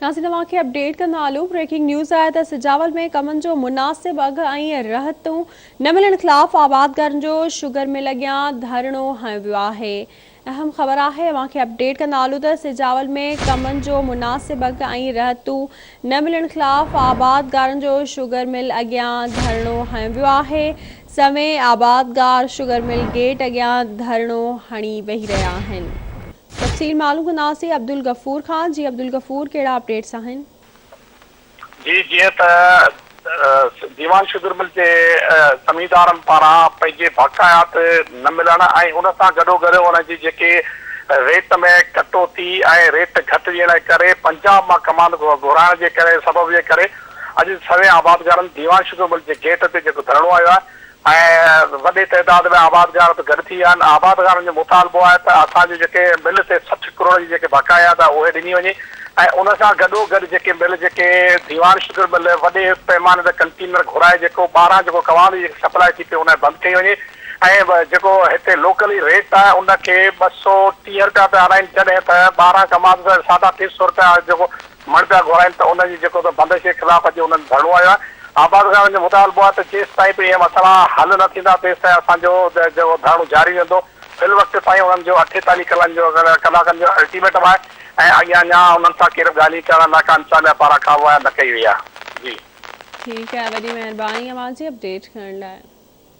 ناظرين اوهان کي اپڊيٽ ڪندا هلون بريڪنگ نيوز آهي ته سجاول ۾ ڪمن جو مناسب اگهه ۽ رهتون نه ملڻ خلاف آبادگارن جو شگر مل اڳيان ڌرڻو هنيو ويو آهي اهم خبر آهي اوهان کي اپڊيٽ ڪندا هلون ته سجاول ۾ ڪمن جو مناسب اگهه ۽ رهتون نه ملڻ خلاف آبادگارن جو شگر مل اڳيان ڌرڻو هنيو ويو آهي سوين آبادگار شگر مل گيٽ اڳيان ڌرڻو هڻي ويهي رهيا آهن. تفصيل معلوم ڪنداسين عبدالغفور کان جي عبدالغفور ڪهڙا اپڊيٽس آهن. جي جيئن ته ديوان شگر مل جي زميندارن پاران پنهنجي بقايات نه ملڻ ۽ ان سان گڏوگڏ ان جي جيڪي ريٽ ۾ ڪٽوتي ۽ ريٽ گهٽ ڏيڻ جي ڪري پنجاب مان ڪماند گهرائڻ جي ڪري سبب جي ڪري اڄ سوين آبادگارن ديوان شگر مل جي گيٽ تي جيڪو ڌرڻو هنيو آهي ۽ وڏي تعداد ۾ آبادگار به گڏ ٿي ويا آهن، آبادگارن جو مطالبو آهي ته اسان جون جيڪي مل تي 60 ڪروڙ جي جيڪي بقايات آهي اهي ڏني وڃي ۽ ان سان گڏو گڏ جيڪي مل جيڪي ديوان شگر مل وڏي پئماني تي ڪنٽينر گهرائي جيڪو ٻاهران جيڪو ڪماند جي جيڪي سپلائي ٿي پئي ان کي بند ڪئي وڃي ۽ جيڪو هتي لوڪلي ريٽ آهي ان کي 230 رپيا پيا هلائين جڏهن ته ٻاهران ڪماند ساڍا ٽي سو رپيا جيڪو مڻ پيا گهرائين ته ان جي جيڪو ته بندش جي خلاف اڄ انهن ڌرڻو هنيو آهي. آبادگارن جو مطالبو آهي ته جيستائين به اهي مسئلا حل نه ٿيندا تيستائين اسان جو جيڪو ڌرڻو جاري رهندو. في الوقت تائين انهن جو 48 ڪلن جو ڪلاڪن جو الٽيميٽم آهي ۽ اڳيان اڃا انهن سان ڪير به ڳالهين ڪرڻ لاء ڪا انتظاميا پاران ڪا به نه ڪئي وئي آهي. جي. ٺيڪ آهي وڏي مهرباني اوهان جي اپڊيٽ ڪرڻ لاء.